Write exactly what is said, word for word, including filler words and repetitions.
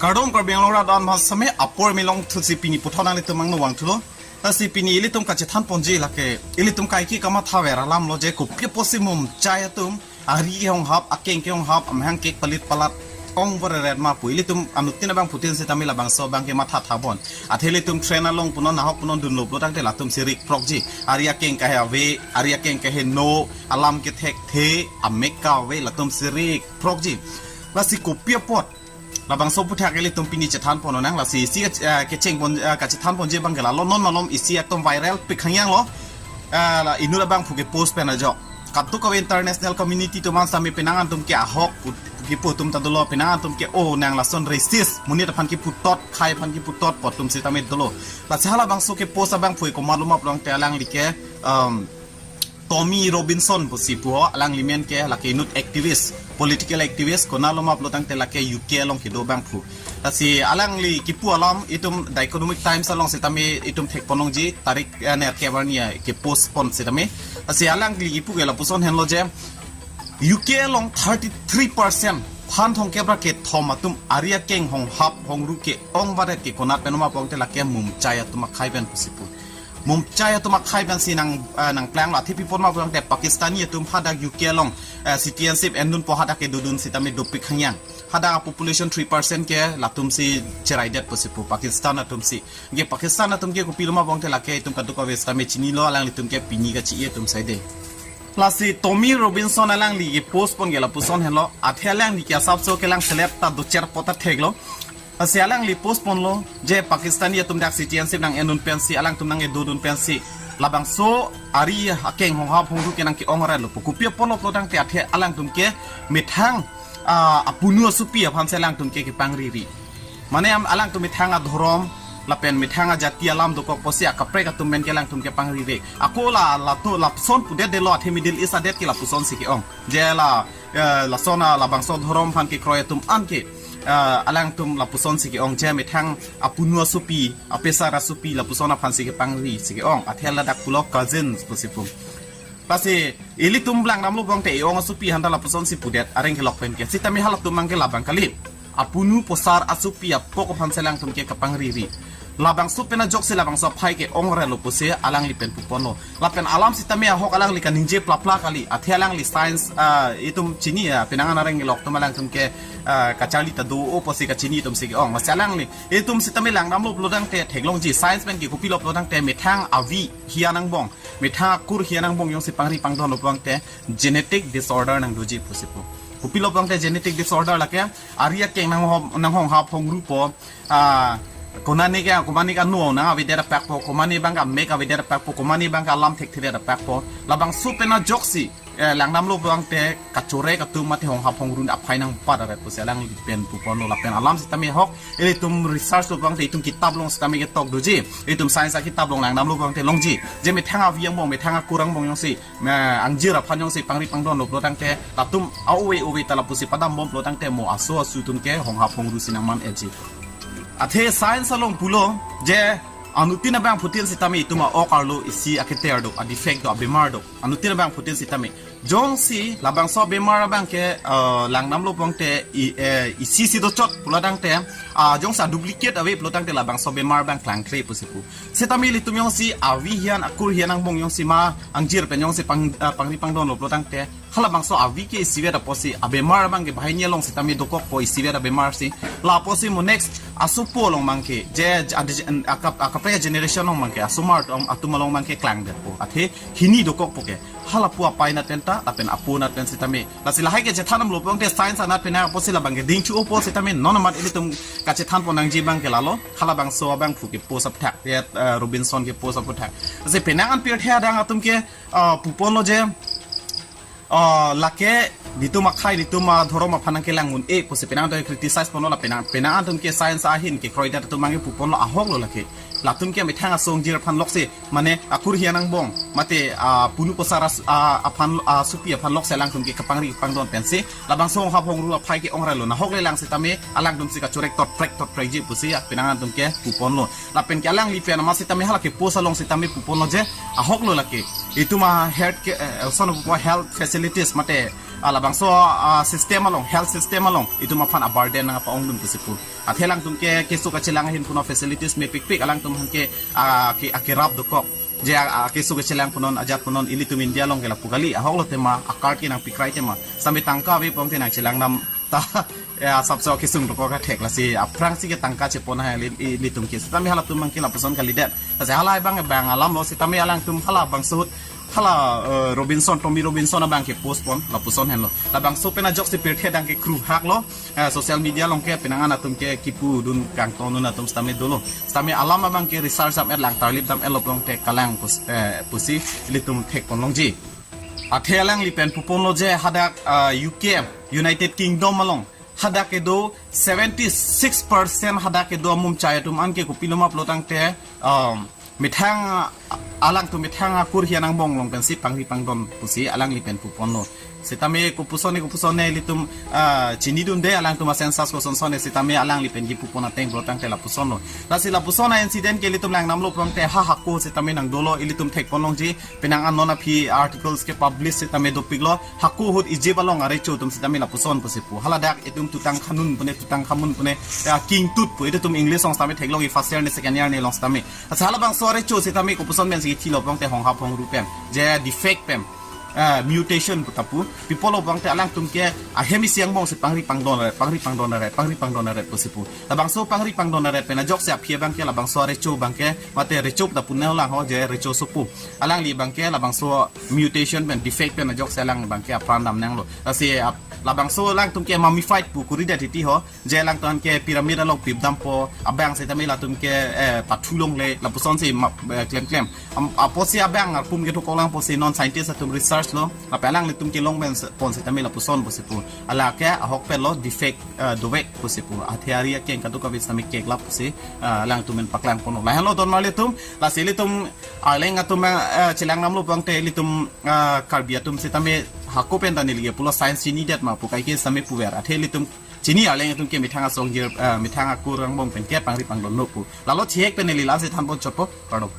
Kardom Karbi Anglong rat an bhasame apor milong thusi pini puthot nanglitum angno vangthulo. Lasi pini ilitum kachethan ponji lake ilitum kaike kamathaver alam lo je kopi apotsi mumchai atum ari kehonghap, akeng kehonghap, amahang kek palit palat ong bereret ma pu ilitum anuttin abangphutin sitame labangso abangke matha thabon. Athe ilitum train along punon nahok punon dunlo pulo tangte latumsi rik prokji. Ari akeng kahe ave, ari akeng kahe no, alam kethekthe, amek kave, latumsi rik prokji. Lasi kopi apot labangso aphuthak ilitum pini chethan ponnang. Lasi isi, eh, kecheng pon, eh, kachethan ponji abangke lalo, non malom isi ekdom viral pik hangyang lo. Eh, la inut abangphu ke post pen ajok. Kadokave international community atum an sitame penang atum ke ahok pu-, kipu atum ta dolo, penang atum ke o nang lason racist, monit aphan kiputot, khei aphan kiputot pu atum sitame dolo. Lasi halabangso ke post abangphu komatlo ma pulo tangte alangli ke, um, Tommy Robinson pusi pu ho, alangli men ke lake inut activist, political activist, konatlo ma pulo tangte lake U K along kedo abangphu. Lasi alangli kipu alam itum The Economic Times along sitame itum thek ponlongji, tarik, eh, nerkep arni, eh, ke post pon sitame. Lasi alangli kipu ke lapuson henlo je, U K along thirty-three percent, phan thomkep ra kethom atum ari akeng honghap hongru ke-ong baret ke konat pen ma pulo tangte lake mumchai atum akhei pen pusi pu. Mumchai atum akhei pensi nang, eh, nangplanglo. Athe pi apot ma pulo tangte Pakistani atum hadak U K along, eh, citizenship endunpo, hadak kedodun sitame dopik hangyang. Hadak population three percent ke latumsi cheraidet pusi pu, Pakistan atumsi. Ke Pakistan atum ke kopilo ma pulo tangte lake itum kadokave sitame chinilo, alanglitum ke pini kachi-i atum saide. Lasi Tommy Robinson alangli ke post pon ke lapuson henlo, athe alangli ke asapso kelang selep ta docher apot ta theklo. Lasi alangli post ponlo je Pakistani atum dak citizenship nang-endun pensi, alangtum nangkedodun pensi labangso ari akeng honghap hongru ke nangke-ong relo pu. Kopi apotlo pulo tangte athe alangtum ke methang, ah, apunu asopi aphansi alangtum ke kepangriri. Mane am-, alangtum methang adhorom lapen methang ajati alam dokok apotsi akaprek atum men ke alangtum kepangriri. Ako la, lato, lapuson pudetdetlo, athe Middle East adet ke lapusonsi ke-ong. Je la, eh, lason a labangso dhorom aphan kekroi atum an ke, eh, alangtum lapusonsi ke-ong, je methang apunu asopi, apesar asopi, lapuson aphansi kepangrisi ke-ong. Athe ladak pulo cousins pusi pu. Lasi ilitum langdamlo pulo tangte e-ong asopi aphanta lapusonsi pudet, areng kelok pen ke. Sitame halatum abangke labang kali. Apunu posar asopi apok aphansi alangtum ke kepangriri. Labangso pen ajoksi labangso aphai ke-ong relo pusi alangli pen pu ponlo. Lapen alam sitame ahok alangli kaningje plapla kali. Athe alangli science, ah, itum chini, ah, penang an areng kelok atum alangtum ke, ah, kacharli ta do-o pusi kachini atumsi ke-ong. Lasi alangli itum sitame langdamlo pulo tangte theklongji, science pen ke kopilo pulo tangte methang avi hian angbong, methang akur hian angbong jongsi pangri pangdonlo pulo tangte genetic disorder nangdoji pusi pu. Kopilo pulo tangte genetic disorder lake ari akeng nang hom, nanghonghap hongrupo, ah, konane ke, komane ke ano nang avedet apakpo, komane abangke amek avedet apakpo, komane abangke alam thekthedet apakpo. Labangso pen ajoksi, eh, langdamlo pulo tangte kachorek atum mate honghap hongru aphai nangpadet pusi alangli pen pu ponlo. Lapen alam sitame ahok ilitum research lo pulo tangte itum kitap along sitame ketok doji, itum science akitap along langdamlo pulo tangte longji. Je methang avi angbong, methang akur angbong jongsi, me, angjir aphan jongsi pangri pangdonlo pulo tangte latum a-ove ove ta lapusi padambom pulo tangte mo aso asu atum ke honghap hongrusi nangman-etji. Athe science along pulo je anuttin abangphutin sitame itum a-ok arlo isi aketer do, a-defect do, abemar do. Anuttin abangphutin sitame. Jongsi labangso abemar abangke, eh, langdamlo pulo tangte i, eh, isi si dochot pulo tangte, ah, jongsi a-duplicate ave pulo tangte labangso abemar abang klangkle pusi pu. Sitame ilitum jongsi avi hian akur hian angbong jongsi ma angjir pen jongsi pang, ah, pangri pangdonlo pulo tangte halabangso avi ke isivet apotsi abemar abangke banghini along sitame dokokpo isivet abemarsi. La apotsi mo next asopo along abangke je, je, adi, akap, akaprek generation along abangke asomar atum, atum along abangke klangdetpo. Athe hini dokokpo ke. Halapu apai anat pen ta, lapen apo anat pen sitame. Lasi lahai kachethan damlo pulo tangte science anat pen apotsi labangke dingchu-opo sitame non amat ilitum kachethan ponnangji abangke lalo. Halabangso abangphu ke post aphuthak, ya, eh, Robinson ke post aphuthak. Lasi penang an pirthe adang atum ke, eh, pu ponlo je, eh, lake nelitum akhei, nelitum adhorom aphan nangkelang un-e pusi penang atum criticize ponlo, la penang, penang atum ke science ahin kekroidet atum abangke pu ponlo, ahoklo lake. Latum ke methang aso angjir aphan loksi, mane akur hian angbong, mate, ah, punu posar as-, ah, aphan, ah, asopi aphan loksi alangtum ke kapangri kapangdon pensi labangso honghap hongru aphai ke-ong relo, nahok lelang sitame alangtumsi kachorek totprek totprekji pusi, ah, penang atum ke pu ponlo. Lapen ke alangli pen amat sitame hala ke post along sitame pu ponlo je ahoklo lake. Itum a-health ke, eh, son of health facilities mate, ah, labangso, ah, system along, health system along itum aphan a-burden nangpa-ongdun pusi pu. Athe alangtum ke keso kachelang ahin puno facilities mepikpik, alangtum aphan ke, ah, ke, akerap dokok. Je, ah, keso kachelang punon, ajat punon, ilitum India along ke lapu kali, ahok lo tema, a-card ke nangpikrai tema. Sitame tangka ave pulote nangchelang nam ta, ya, asapso kesung dokok athek lasi, aphrangsi ke tangka chepon hai ili, ilitum ke. Sitame halatum abang ke lapuson kalidet. Lasi hala abang abang alam lo, sitame alangtum halabangso ahut, hala, eh, Robinson, Tommy Robinson abang ke post pon, lapuson henlo. Labangso pen ajoksi pirthe adang ke kru hak lo, eh, social media along ke penang an atum ke kipudun kangtondun atum sitame dolo. Sitame alam abang ke research dam-et lang tarlip dam-et lo pulote kalang pus-, eh, pusi ilitum thekpon longji. Athe alangli pen puponlo je hadak, ah, U K, United Kingdom along hadak kedo seventy-six percent hadak kedo amumchai atum an ke kopilo ma pulo tangte, um, methang, ah, alangtum methang akur hian angbong along pensi pangri pangdon pusi alangli pen puponlo. Sitame kopuson ne, kopuson ne ilitum, ah, chinidunde alangtum a-census kosonson ne, sitame alangli pen kipupon ateng pulo tangte lapuson lo. Lasi lapuson a-incident ke ilitum langdamlo pulote ha hako sitame nangdolo, ilitum thekpon longji. Penang an non aphi articles ke publish sitame dopiklo, hako ahut Egypt along arecho atum sitame lapuson pusi pu. Haladak itum tutang khanun pune, tutang khamun pune, ya, king tut pu, itum English along sitame theklongji, first year ne second year ne along sitame. Lasi halabangso arecho sitame kopuson pensi kithilo pulote honghap hongru pen, je defect pen, eh, mutation pu ta pu, pi apotlo pulote alangtum ke ahem isi angbong si pangri pangdon ret, pangri pangdon ret, pangri pangdon ret pusi pu. Labangso pangri pangdon ret pen ajoksi aphi abang ke labangso arecho abang ke, mate recho ta pu ne lang ho, je recho sopo. Alangli abang ke labangso mutation pen, defect pen ajoksi alang abang ke apran dam nanglo. Lasi ap-, labangso alangtum ke mummified pu kuri det titi ho, je alangtum ke pyramid along pip dampo, abang sitame latum ke, eh, pathu longle, lapusonsi ma-, eh, klem klem. Am-, apotsi abang arpum kedo kolang pusi non scientist atum research lo, lapen alanglitum kelong pen se-, pon sitame lapuson pusi pu. Hala ke ahok pen lo, defect, eh, dovek pusi pu. Athe ari akeng kadokave sitame keklap pusi, eh, alangtum pen paklang ponlo. Lahenlo don marli atum, lasi ilitum arleng atum, eh, chelang namlo pulote ilitum, eh, Karbi atum sitame hako pen ta neli ke pulo science chinidet ma pu kaike sitame puver. Athe ilitum chini arleng atum ke methang asong jir, eh, methang akur angbong pen ke pangri pangdon lo pu. Lalo chihek pen neli la-ansi thanpon chotpo, kardom.